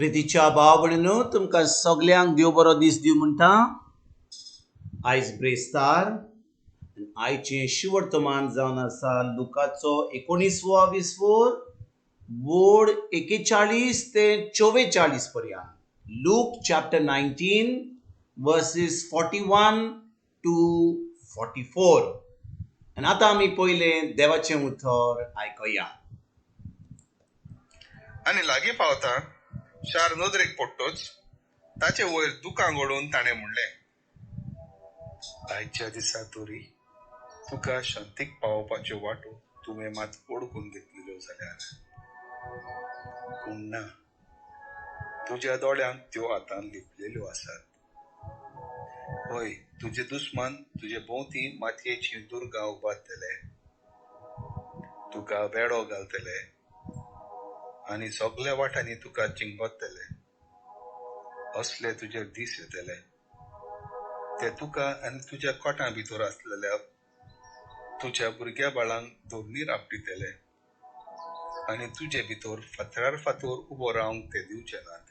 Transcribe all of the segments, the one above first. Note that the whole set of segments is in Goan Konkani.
प्रितीच्या भाव भयणीनो, तुमकां सगल्यांक देव बरो दीस दिवं म्हणटा. आयज ब्रेस्तार आयचें शिवर्तमान जावन आसा लुकाचो 19वो 20 वोड 41 ते 44 पर्यंत. Luke chapter 19 verses 41 to 44. आनी आतां आमी पयलें देवाचें उतर आयकया. आनी लागीं पावता शार नदरेक पडटोच ताचे वयर दुकां गळोवन ताणें म्हणलें, आयच्या दिसा तरी तुका शांतीक पावोवपाच्यो वाटो तुवें मात ओळखून घेतलेल्यो जाल्यार, पूण ना, तुज्या दोळ्यांक त्यो आतां लिपलेल्यो आसात. हय, तुजे दुस्मान तुजे भोंवती मातयेचीं दुर्गां उबारतले, तुका वेडो घालतले आनी सगल्या वाटांनी तुका चिंबतले. असले तुजे दीस येतले, ते तुका आनी तुज्या कोटां भितर आसलेल्या तुज्या भुरग्या बाळांक धरणीर आपटितले आनी तुजे भितर फातरार फातर उबो रावंक ते दिवचे नात.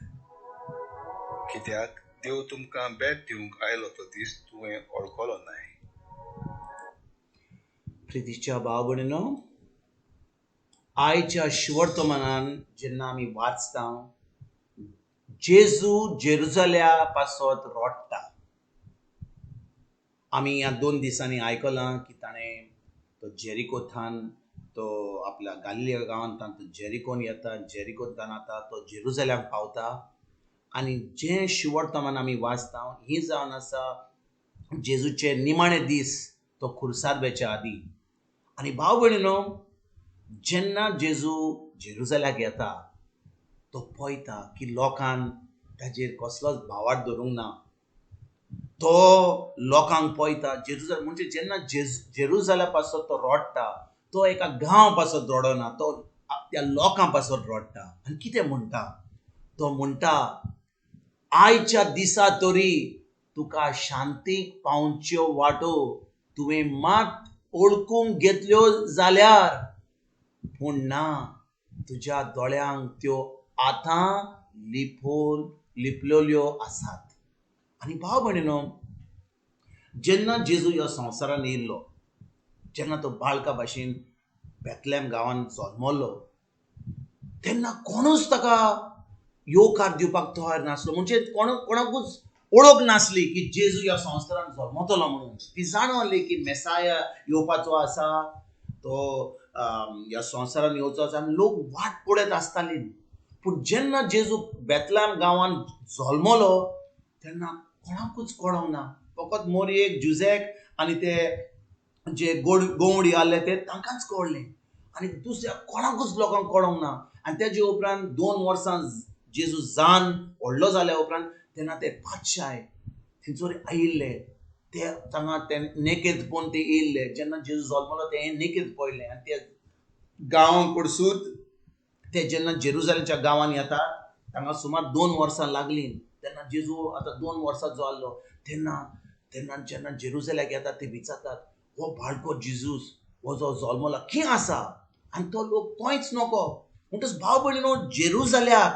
कित्याक देव तुमकां बेट दिवंक आयलो तो दीस तुवें वळखलो नाय. प्रितीच्या भाव भयणीनो, आयच्या शिवर्तमानान जेन्ना आमी वाचता, जेजू जेरुजाल्या पासत रोडटा. आमी ह्या 2 दिसांनी आयकलां की ताणें तो जेरिकोथान, तो आपल्या गालिलिया गांवांत तो जेरिकोन येता, जेरिकोंतान आतां तो जेरुजाल्याक पावता. आनी जें शिवर्तमान आमी वाचता ही जावन आसा जेजूचे निमाणे दीस, तो खुर्सार वेच्या आदीं. आनी भाव भयणीनो, जेन्ना जेजू जेरुजाल्याक येता तो पळयता की लोकान ताजेर कसलोच भावार्थ धरूंक ना. तो लोकांक पळयता जेरुजाल म्हणजे जेन्ना जेरुजाल्या पासत तो रोडटा, तो एका गांव पासत रडना, तो त्या लोकां पासत रडटा. आनी कितें म्हणटा तो? म्हणटा, आयच्या दिसा तरी तुका शांतीक पावच्यो वाटो तुवें मात ओळखूंक घेतल्यो जाल्यार, पूण ना, तुज्या दोळ्यांक त्यो आतां लिपलेल्यो आसात. आनी भाव भयणीनो, जेन्ना जेजू ह्या संवसारान येयल्लो, जेन्ना तो बाळका भाशेन बेतलेम गांवांत जल्मलो, तेन्ना कोणूच ताका येवकार दिवपाक तयार नासलो. म्हणजे कोणाकूच ओळख नासली की जेजू ह्या संवसारान जल्मतलो म्हणून. ती जाणवली की मेसाया येवपाचो आसा, तो ह्या संवसारान येवचो आसा, आनी लोक वाट पळयत आसताली. पूण जेन्ना जेजू बेतलाम गांवांत जल्मलो तेन्ना कोणाकूच कळोंक ना. फकत मोरयेक, जुझेक आनी ते जे गोवडी आहले ते तांकांच कळ्ळें, आनी दुसऱ्या कोणाकूच लोकांक कळोंक ना. आनी तेजे उपरांत 2 वर्सां जेजू जान व्हडलो जाल्या उपरांत तेन्ना ते पातशाय थंयसर आयिल्ले, ते तांगा ते नेकेत पळोवन ते येयल्ले. जेन्ना जेजू जल्मलो ते नेकेत पळयलें आनी ते गांवांक कडसून ते जेन्ना जेरुजालेमच्या गांवांत येता तांगा सुमार 2 वर्सां लागलीं. तेन्ना जेजू आतां 2 वर्सां जो आहलो तेन्ना तेन्ना जेन्ना जेरुजाल्याक येता ते विचारतात, हो बाळको जेजूस हो जो जल्मला खंय आसा? आनी तो लोक खंयच नको. म्हणटच भाव भयणीनो, जेरुजाल्याक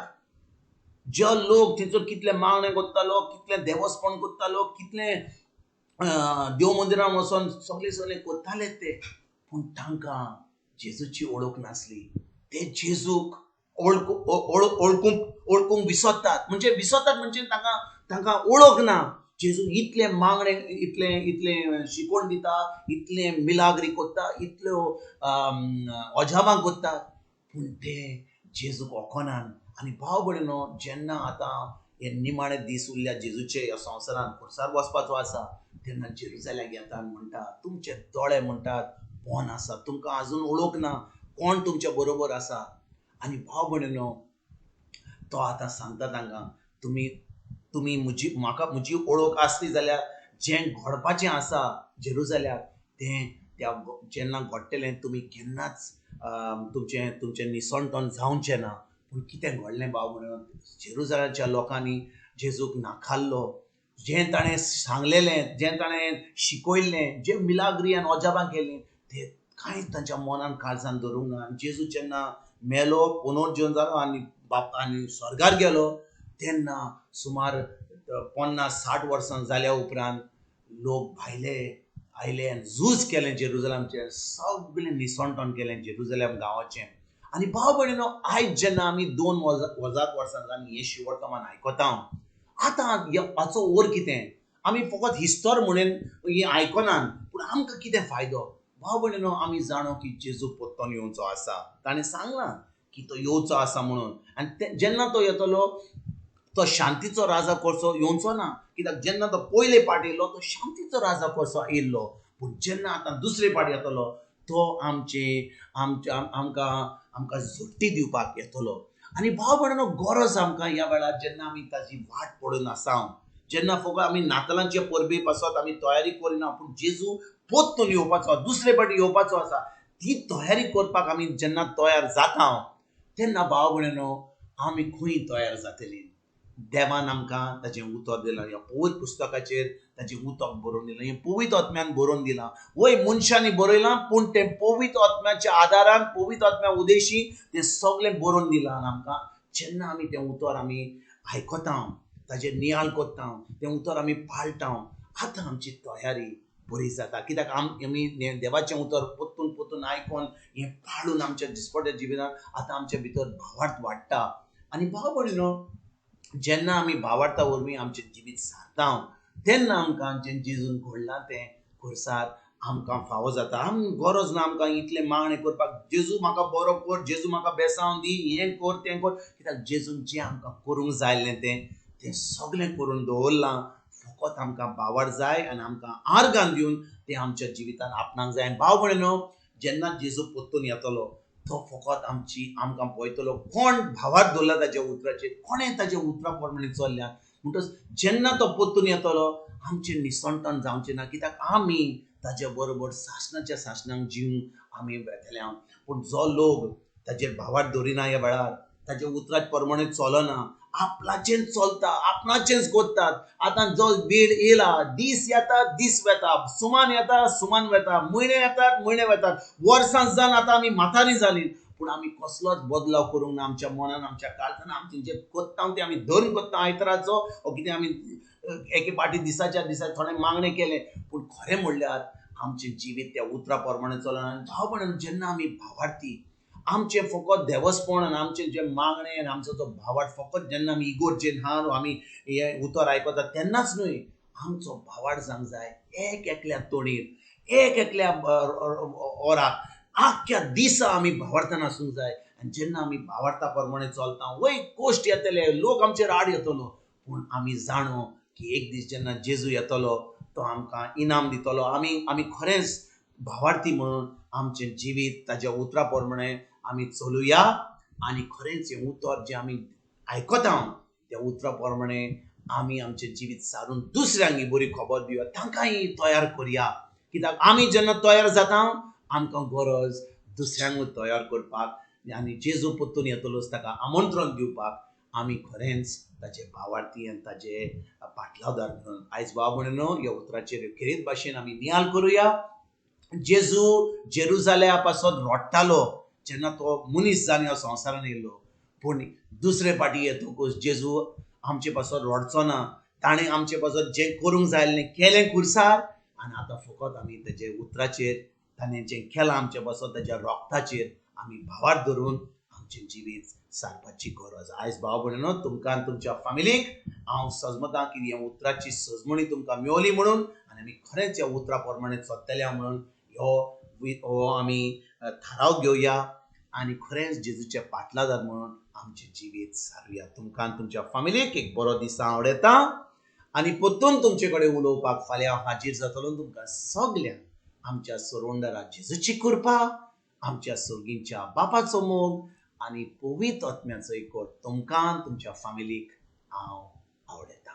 जे लोक थंयसर कितले मागणें करतालो, कितलें देवस्पण करतालो, कितलें देव मंदिरान वचोन सगळे सगळे करताले ते, पूण तांकां जेजूची ओळख नासली. ते जेजूक ओळखूंक विसरतात. म्हणजे विसरतात म्हणजे तांकां तांकां ओळख ना. जेजू इतलें मागणें, इतलें इतलें शिकवण दिता, इतलें मिलाग्री करता, इतल्यो अजाबां करता, पूण ते जेजूक वळखनात. आनी भाव भयणीनो, जेन्ना आतां हे निमाणे दीस उरल्या जेजूचे ह्या संवसारान खुर्सार वचपाचो आसा, तेन्ना जेरुजाल्याक येता आनी म्हणटा, तुमचे दोळे म्हणटात बंद आसा, तुमकां आजून ओळख ना कोण तुमच्या बरोबर आसा. आनी भाव भयणीनो, तो आतां सांगता तांकां, तुमी तुमी म्हजी म्हाका म्हजी ओळख आसली जाल्यार जें घडपाचें आसा जेरुजाल्याक तें त्या जेन्ना घडटलें तुमी केन्नाच तुमचें तुमचें निसणटण जावचें ना. पूण कितें घडलें भाव भयणीनो, जेरुजाल्याच्या लोकांनी जेजूक नाकारलो. जें ताणें सांगलेलें, जें ताणें शिकयल्लें, जें मिलाग्री आनी अजाबां केलीं, ते कांय तांच्या मनान काळजान धरूंक ना. आनी जेजू जेन्ना मेलो, पुनर्जीवन जालो आनी बाप आनी स्वर्गार गेलो तेन्ना सुमार 50-60 वर्सां जाल्या उपरांत लोक भायले आयले आनी झूज केलें जेरुजलमचें, सगळें निसणटण केलें जेरुजलम गांवाचें. आनी भाव भयणीनो, आयज जेन्ना आमी 2000 वर्सां आमी हें शिवर्तमान आयकता, आतां हाचो ओर कितें? आमी फकत हिस्तोर म्हणून हें आयकनात, पूण आमकां कितें फायदो? भाव भयणीनो, आमी जाणो की जेजू परतून येवचो आसा, ताणें सांगलां की तो येवचो आसा म्हणून. आनी जेन्ना तो येतलो तो शांतीचो राजा कसो येवचो ना, कित्याक जेन्ना तो पयले पाट येयलो तो शांतीचो राजा कसो येयल्लो, पूण जेन्ना आतां दुसरे पाट येतलो तो आमकां आमकां झोट्टी दिवपाक येतलो. आनी भाव भयणीनो, गरज आमकां ह्या वेळार जेन्ना आमी ताजी वाट पडून आसा, जेन्ना फकत आमी नातलांचे परबे पासत आमी तयारी करिना, पूण जेजू परतून येवपाचो, दुसरे पाटी येवपाचो आसा, ती तयारी करपाक आमी जेन्ना तयार जाता तेन्ना भाव भयणीनो आमी खंय तयार जातली? देवान आमकां ताचें उतर दिलां, ह्या पवित्र पुस्तकाचेर ताचें उतर बरोवन दिलां, हें पवित्र आत्म्यान बरोवन दिलां. वय मनशांनी बरयलां, पूण तें पवित्र आत्म्याच्या आदारान, पवित्र आत्म्या उदेशी तें सगळें बरोवन दिलां. आनी आमकां जेन्ना आमी तें उतर आमी आयकता, ताचेर नियाळ करता, तें उतर आमी पाळटा, आतां आमची तयारी बरी जाता. कित्याक आमी देवाचें उतर परतून परतून आयकून हें पाळून आमच्या दिसपट्या जिवितांत आतां आमच्या भितर भावार्थ वाडटा. आनी भाव भयणीनो, जेन्ना आमी भावार्था वरवीं आमचें जिवीत सारता तेन्ना आमकां जें जेजून घडलां तें खुर्सार आमकां फावो जाता. आम गरज ना आमकां इतलें मागणें करपाक, जेजू म्हाका बरो कर, जेजू म्हाका बेसांव दी, हें कर तें कर, कित्याक जेजून जें आमकां करूंक जाय आसलें तें तें सगळें करून दवरलां. फकत आमकां भावार्थ जाय आनी आमकां आर्गान दिवन तें आमच्या जिवितान आपणाक जाय. आनी भाव भयणीनो, जेन्ना जेजू परतून येतलो तो फकत आमकां पळयतलो कोण भावार्थ दवरला ताच्या उतराचेर, कोणें ताच्या उतरा प्रमाणे चल्ल्या. म्हणटच जेन्ना तो परतून येतलो आमचें निसणटण जावचें ना, कित्याक आमी ताजे बरोबर सासणाच्या सासणाक जिवन आमी वेतले. पूण जो लोक ताजेर भावार्थ दवरिना ह्या वेळार, ताच्या उतरा प्रमाणे चलना, आपणाचेंच चलता, आपणाचेंच करतात. आतां जो वेळ येयला, दीस येता दीस वेता, सुमान येता सुमान वेता, म्हयने येतात म्हयने वेतात, वर्सां जावन आतां आमी म्हातारी जाली, पूण आमी कसलोच बदलाव करूंक ना आमच्या मनान, आमच्या काळजान. आमचें जें करता तें आमी धरून करता, आयतराचो ओ कितें आमी एके पाटी दिसाच्या दिसा थोडें मागणें केलें, पूण खरें म्हणल्यार आमचें जिवीत त्या उतरा प्रमाणे चलना. आनी भाव भयणीनो, जेन्ना आमी भावार्थी आमचें फकत देवस्पण आनी आमचें जें मागणें आनी आमचो जो भावार्थ फकत जेन्ना आमी इगोर्जेन आहा आमी हें उतर आयकता तेन्नाच न्हय, आमचो भावार्थ जावंक जाय एक एकल्या तोणीर, एक एकल्या ओराक, आख्ख्या दिसा आमी भावार्थान आसूंक जाय. आनी जेन्ना आमी भावार्था प्रमाणे चलता, वय कोश्ट येतले, लोक आमचेर आड येतलो, पूण आमी जाणो की एक दीस जेन्ना जेजू येतलो तो आमकां इनाम दितलो. आमी खरेंच भावार्थी म्हणून आमचें जिवीत ताच्या उतरा प्रमाणे आमी चलुया आनी खरेंच हें उतर जें आमी आयकता त्या उतरा प्रमाणे आमी आमचें जिवीत सारून दुसऱ्यांक बरी खबर दिवया, तांकांय तयार करया. कित्याक आमी जेन्ना तयार जाता आमकां गरज दुसऱ्यांकूय तयार करपाक आनी जेजू परतून येतलोच ताका आमंत्रण दिवपाक आमी खरेंच ताचे भावार्थी आनी ताचे पाटलावदार म्हणून आयज भाव भयणीनो, ह्या उतराचेर खेरीत भाशेन आमी नियाळ करुया. जेजू जेरुजालेमा पासत रडटालो जेन्ना तो मनीस जावन ह्या संवसारान येयलो, पूण दुसरे फाटी येतकूच जेजू आमचे पासत रडचो ना. ताणें आमचे पासत जें करूंक जाय आसलें केलें खुर्सार, आनी आतां फकत आमी ताजे उतराचेर, ताणें जें केलां आमचे पासत ताज्या रोगताचेर आमी भावार्थ धरून आमचें जिवीत सारपाची गरज. आयज भाव भयणीनो, तुमकां आनी तुमच्या फामिलीक हांव सजमतां की ह्या उतराची सजमणी तुमकां मेवली म्हणून आनी आमी खरेंच ह्या उतरा प्रमाणे चलतले म्हणून हो आमी थाराव घेवया आनी खरेंच जेजूच्या पाटलादार म्हणून आमचें जिवीत सारुया. तुमकां आनी तुमच्या फामिलीक एक बरो दीस आवडटा आनी परतून तुमचे कडेन उलोवपाक फाल्यां हांव हाजीर जातलो. तुमकां सगल्यांक आमच्या सोरोंडरा जेजूची कृपा, आमच्या सोर्गींच्या बापाचो मोग आनी पवित्र आत्म्याचो एकवट तुमकां तुमच्या फामिलीक हांव आवडटा.